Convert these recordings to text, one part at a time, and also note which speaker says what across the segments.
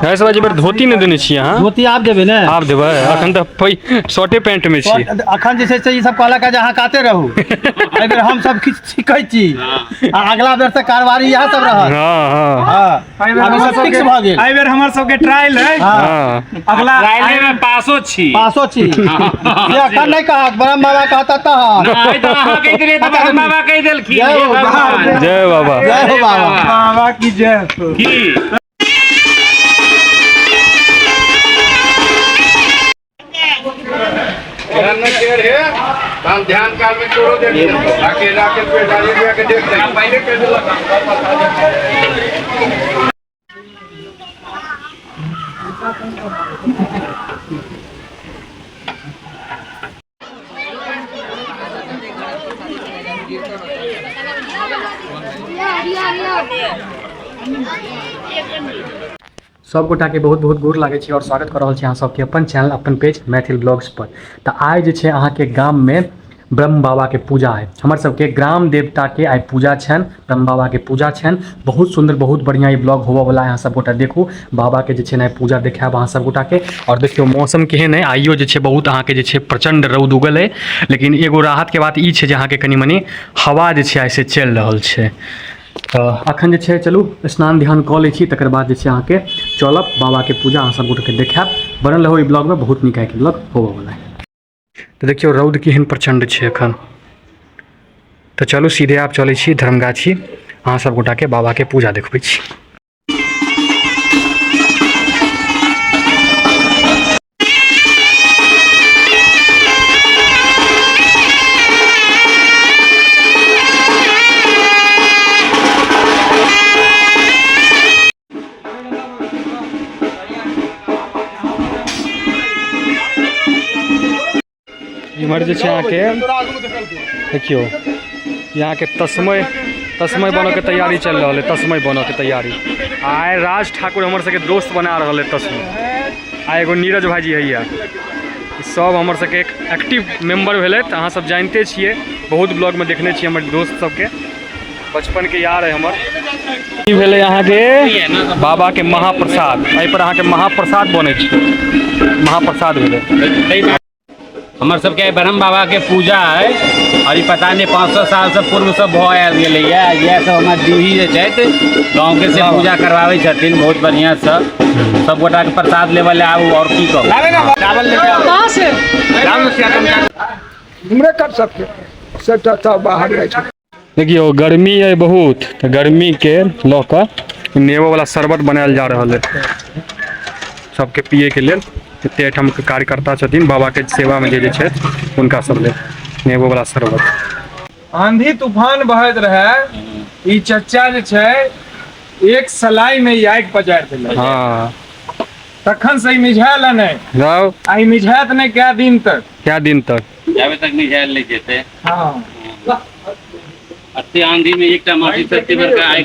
Speaker 1: है सब बेर धोती नहि देने छी अहाँ।
Speaker 2: धोती आब देबै ने?
Speaker 1: आब देबै। अखन तऽ शर्टे पैंट में छी।
Speaker 2: अखन जे छै से ई सब कहलक जे अहाँ काते रहू। एहि बेर हम सब किछु सीखै छी आ अगला बेर से कारबारी इएह सब रहत।
Speaker 1: हाँ हाँ
Speaker 2: हाँ, आब ई सब फिक्स भऽ गेल।
Speaker 3: एहि बेर हमर सबके ट्रायल है।
Speaker 1: हाँ।
Speaker 3: अगला
Speaker 4: ट्रायले में पासो छी।
Speaker 2: पासो छी। ये अखन नहीं कहत, ब्रह्म बाबा कहता तहन।
Speaker 4: नहि तऽ अहाँ कहि देलियै तऽ ब्रह्म बाबा कहि देलखिन।
Speaker 2: जय हो
Speaker 4: हे भगवान।
Speaker 1: जय बाबा।
Speaker 2: जय हो बाबा।
Speaker 3: बाबा की जय हो।
Speaker 4: की
Speaker 5: ध्यान काल में चोरो देख अकेला के पेड़ डाली दिया के देख पहले कर
Speaker 1: सब गोटा के बहुत बहुत गोर लागै छी और स्वागत कर रहल छी अहाँ सबके अपन चैनल अपन पेज मैथिल ब्लॉग्स पर। तऽ आइ जे छै अहाँ के गाम में ब्रह्म बाबा के पूजा है। हमर सबके ग्राम देवता के आइ पूजा छनि, ब्रह्म बाबा के पूजा छनि। बहुत सुंदर बहुत बढ़िया ई ब्लॉग होबऽ वाला है, अहाँ सब गोटा देखू। बाबा के जे छै ने पूजा देखायब अहाँ सब गोटा के। और देखियौ मौसम केहन है, आइयो जे छै बहुत अहाँ के जे छै प्रचंड रौद उगल है, लेकिन एगो राहत के बात ई छै जे अहाँ के कनि मनि हवा जे छै आइ से चलि रहल छै। तऽ अखन जे छै चलू स्नान ध्यान कऽ लै छी, तकर बाद जे छै अहाँके चलब बाबाके पूजा अहाँ सब गोटेके देखायब। बनल रहू ई ब्लॉगमे, बहुत नीक आइके ब्लॉग होबऽ वला है। तऽ देखियौ रौद केहन प्रचंड छै अखन। तऽ चलू सीधे आब चलै छी धर्मगाछी, अहाँ सब गोटाके बाबाके पूजा देखबै छी। इम्हर जे छै अहाँके देखियौ यहाँ के तस्मय तस्मय बनऽ के तैयारी चलि रहल है, तस्मय बनऽ के तैयारी। आइ राज ठाकुर हमर सबके दोस्त बना रहल है तस्मय। आ एगो नीरज भाईजी हैया, सब हमर सबके एक एक्टिव मेंबर भेलै। तऽ अहाँ सब जानिते छियै, बहुत ब्लॉग में देखने छियै हमर दोस्त सबके, बचपन के यार है हमर। ई भेलै अहाँके बाबा के महाप्रसाद। एहि पर अहाँके महाप्रसाद बनै छै, महाप्रसाद भेलै।
Speaker 4: हमर सबके ब्रह्म बाबा के पूजा है और ई पता नहीं 500 साल से पूर्व से भऽ आयल गेलैया। इएह सब हमर जूही जे छथि गाँव के से पूजा करवाबै छथिन बहुत बढ़िया से। सब गोटा के प्रसाद लेबऽ ले आबू और की कहू।
Speaker 5: हमरे कर सबके सबटा सब बाहर जाइ छै।
Speaker 1: देखियौ गर्मी है बहुत, तऽ गर्मी के लऽ कऽ नेबो वाला शरबत बनायल जा रहल है सबके पिए के लेल। जते एहिठाम के कार्यकर्ता छथिन बाबा के सेवा में जे जे छथि हुनका सब लेल नेबो वाला शरबत।
Speaker 3: आंधी तूफान बहैत रहे, ई चच्चा जे छै एक सलाई में ई आगि पजारि देलक।
Speaker 1: हाँ।
Speaker 3: तखन से ई मिझायल नहि।
Speaker 1: जाओ।
Speaker 3: आ ई मिझायत नहि कए दिन तक।
Speaker 1: कए दिन तक?
Speaker 4: जाबे तक मिझायल नहि जेतै।
Speaker 3: हाँ।
Speaker 4: अते आंधी में एकटा माटी से एते बड़का आगि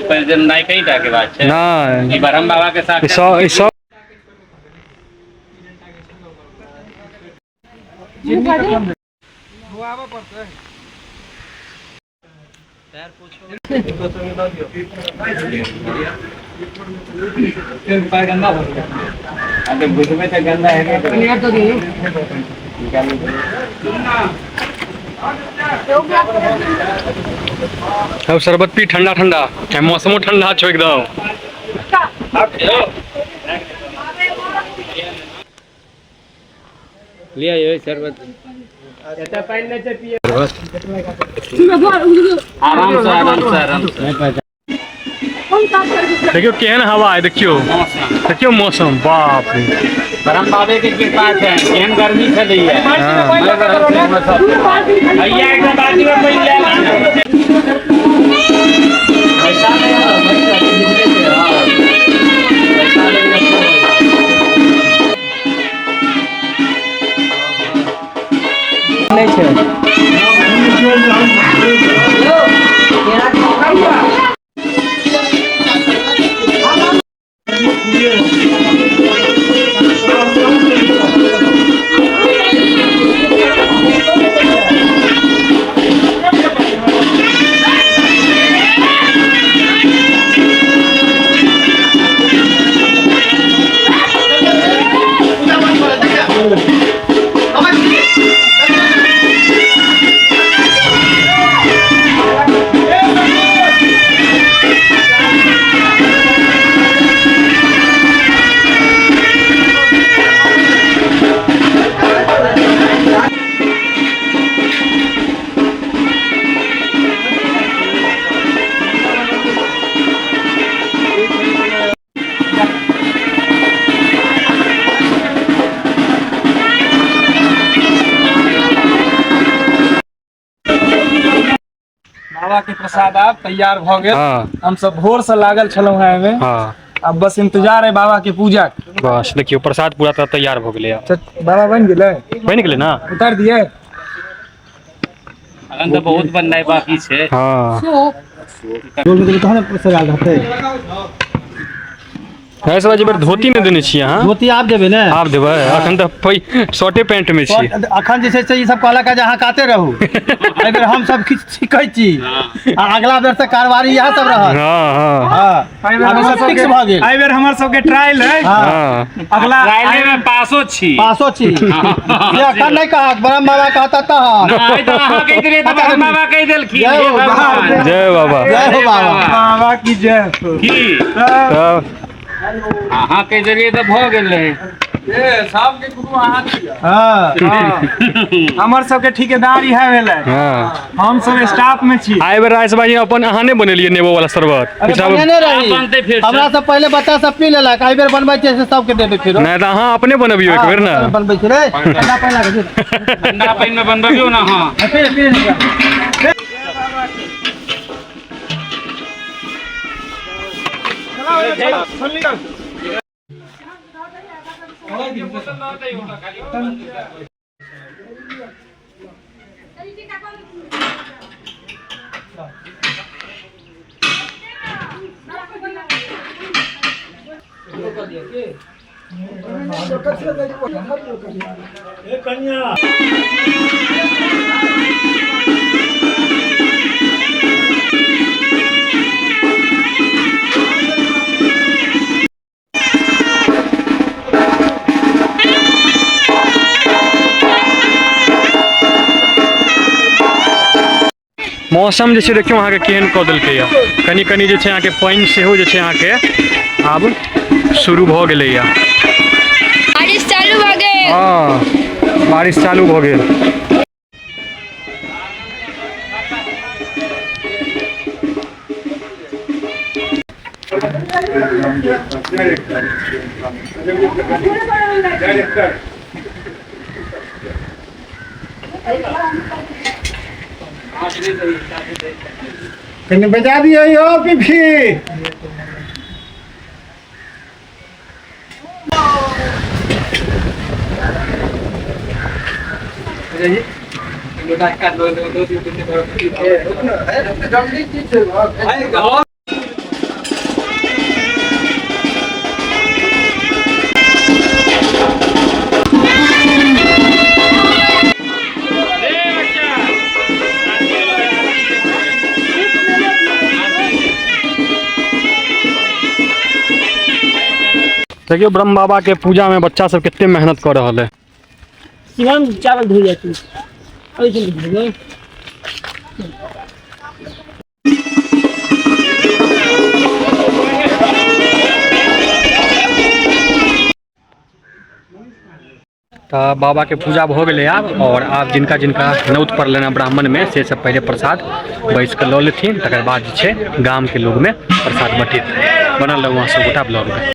Speaker 4: पजरनाइ कहीं टा के बात छै।
Speaker 1: नहि।
Speaker 4: ई ब्रह्म बाबा के साथ
Speaker 1: ई सब अब शरबत पी ठंडा ठंडा, चाहे मौसमो ठंडा छो एकदम।
Speaker 4: लिया ये शरबत। आराम से आराम से आराम से।
Speaker 1: देखियो केहन हवा है, देखियो देखियो मौसम, बाप रे।
Speaker 4: ब्रह्म बाबे के कृपा छै, केहन गर्मी छलैया।
Speaker 1: हाँ।
Speaker 4: भैया एकटा बाल्टी में पानि लए ला।
Speaker 2: नहीं छै।
Speaker 3: बाबा के प्रसाद आब तैयार भऽ गेल।
Speaker 1: हाँ।
Speaker 3: हम सब भोर से लागल छलहुँ हेँ एहिमे।
Speaker 1: हाँ।
Speaker 3: अब बस इंतजार है बाबा के पूजा के।
Speaker 1: बस देखियौ, प्रसाद पूरा तरह तैयार भऽ गेलै आब।
Speaker 3: बाबा बनि गेलै?
Speaker 1: बनि गेलै ना?
Speaker 3: उतारि दियै?
Speaker 4: अखन तऽ बहुत बननाइ बाकी छै।
Speaker 1: हाँ।
Speaker 2: तहन सजायल रहतै।
Speaker 1: है सब बेर धोती नहि देने छियै अहाँ।
Speaker 2: धोती आब देबै ने।
Speaker 1: आब देबै? अखन तऽ शर्टे पैंट मे छी।
Speaker 2: अखन जे छै से ई सब कहलक जे अहाँ काते रहू, एहि बेर हम सब किछु सीखै छी आ अगला बेर से कारबारी इएह सब रहत।
Speaker 1: हाँ हाँ।
Speaker 2: हाँ, आब ई सब फिक्स भऽ गेल।
Speaker 3: एहि बेर हमर सबके ट्रायल है।
Speaker 2: हाँ।
Speaker 1: हाँ।
Speaker 3: अगला
Speaker 4: ट्रायले में पासो छी।
Speaker 2: पासो छी से अखन नहि कहत, ब्रह्म बाबा कहता तहन।
Speaker 4: नहि तऽ अहाँ कहि देलियै तऽ ब्रह्म बाबा कहि देलखिन।
Speaker 2: जय हो
Speaker 4: हे भगवान।
Speaker 1: जय बाबा।
Speaker 2: जय हो बाबा।
Speaker 3: बाबा की जय हो।
Speaker 4: की
Speaker 1: तब
Speaker 4: अहाँ कहि देलियै तऽ भऽ गेल रहै।
Speaker 2: हाँ।
Speaker 3: हमर सबके ठेकेदार इएह भेलै।
Speaker 1: हाँ।
Speaker 3: हम सब स्टाफ में छी।
Speaker 1: आइ बेर राइस भाई अपन अहाँ नहि बनेलियै नेबो वाला शरबत?
Speaker 2: अरे
Speaker 1: पिछला
Speaker 2: बनेने
Speaker 4: आब बनतै
Speaker 2: रही
Speaker 4: फेर से।
Speaker 2: हमरा सब पहिले बच्चा सब पी लेलक, एहि बेर बनबै छियै से सबके देबै फेरो।
Speaker 1: नहि तऽ अहाँ अपने बनबियौ एक बेर ने।
Speaker 2: हाँ, बनबै छियै रे, ठंडा पानि लागै छै।
Speaker 4: ठंडा पानि में बनबियौ ने अहाँ।
Speaker 2: पी पी।
Speaker 1: मौसम जे छै देखियौ अहाँके केहन कऽ देलकैया। कनि कनि जे छै अहाँके पानि सेहो जे छै अहाँके आब शुरू भऽ गेलैया।
Speaker 6: बारिश चालू भऽ गेल।
Speaker 1: हाँ, बारिश चालू भऽ गेल।
Speaker 5: कनि बजा दियौ यौ पिफी।
Speaker 1: देखियौ ब्रह्म बाबा के पूजा में बच्चा सब कते मेहनत कर रहल है।
Speaker 7: शिवम चावल धो जाती ऐसे धो।
Speaker 1: तऽ बाबा के पूजा भऽ गेलै आब, और आब जिनका जिनका नौत पड़लनि हँ ब्राह्मण में से सब पहिले प्रसाद बैस कऽ लऽ लेथिन, तकर बाद जे छै गाम के लोग में प्रसाद बटेतै। बनल रहू अहाँ सब गोटा ब्लॉग में।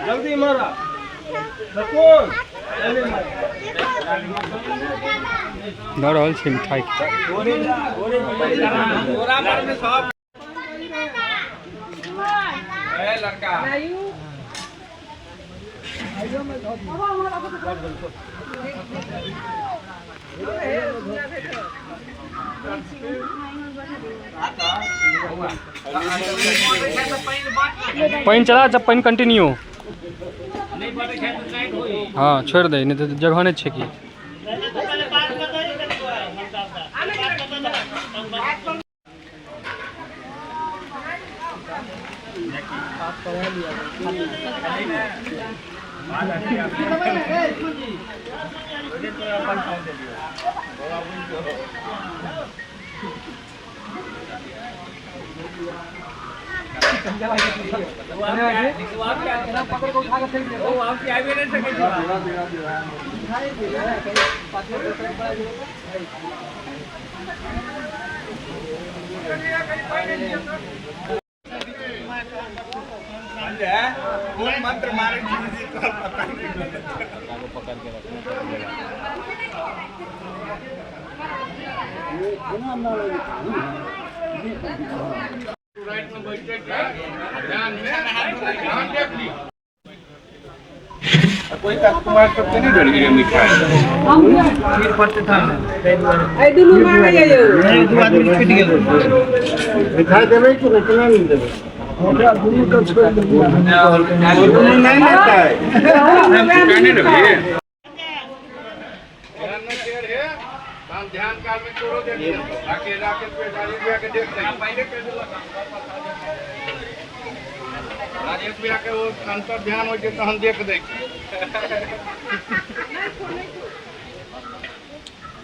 Speaker 3: जल्दी मारा नकुल।
Speaker 1: दऽ रहल छी मिठाई। पानि चला जब पानि कंटिन्यू। हाँ छोड़ि दे, नहि तऽ जगह नहि छै की।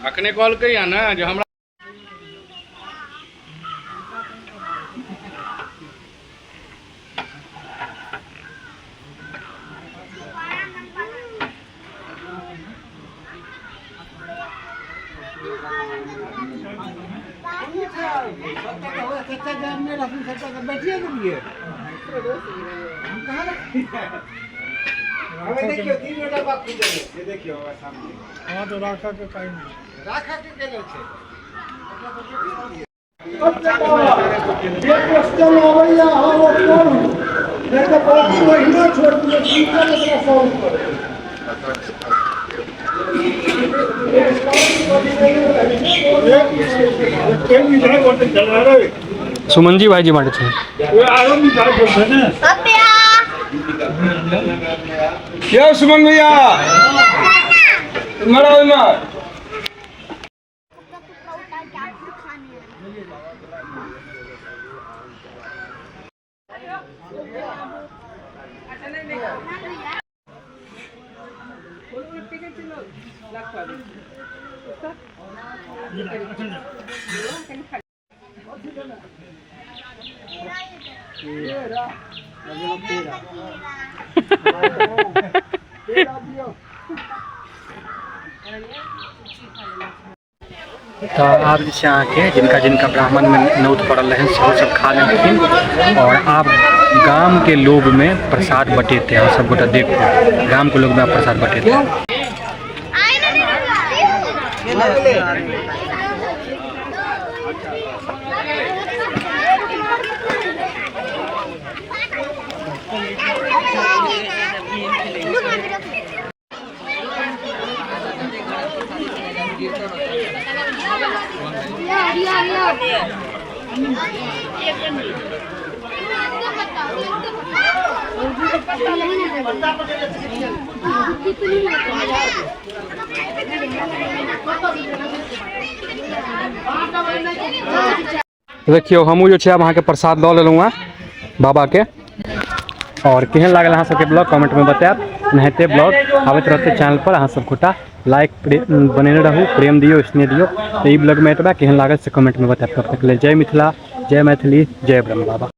Speaker 8: अखने कॉल कहिया ने जे हमरा
Speaker 5: जे क्वेश्चन अबैया अहाँ ओ करू, नहि तऽ बाकी महीना छोड़ि दियौ, सीखल एकरा सॉल्व करू।
Speaker 1: सुमन जी भाईजी बांटे छै।
Speaker 3: क्यों सुमन भैया मरा ओहिमे।
Speaker 1: तऽ आब जे छै अहाँके जिनका जिनका ब्राह्मणमे नौत पड़ल रहनि सेहो सब खा लेलखिन और आब गामके लोगमे प्रसाद बटेतै। अहाँ सब गोटा देखू, गामके लोगमे आब प्रसाद बटेतै। देखियौ हमहूँ जे छै आब अहाँके प्रसाद लऽ लेलहुँ हँ बाबाके। और केहन लागल अहाँ सबके ब्लॉग कमेंटमे बतायब। एनाहिते ब्लॉग आबैत रहतै चैनल पर। अहाँ सब गोटा लाइक बनेने रहू, प्रेम दियौ, स्नेह दियौ। तऽ ई ब्लॉगमे एतबा, केहन लागल से कमेंटमे बतायब। तब तक लेल जय मिथिला, जय मैथिली, जय ब्रह्म बाबा।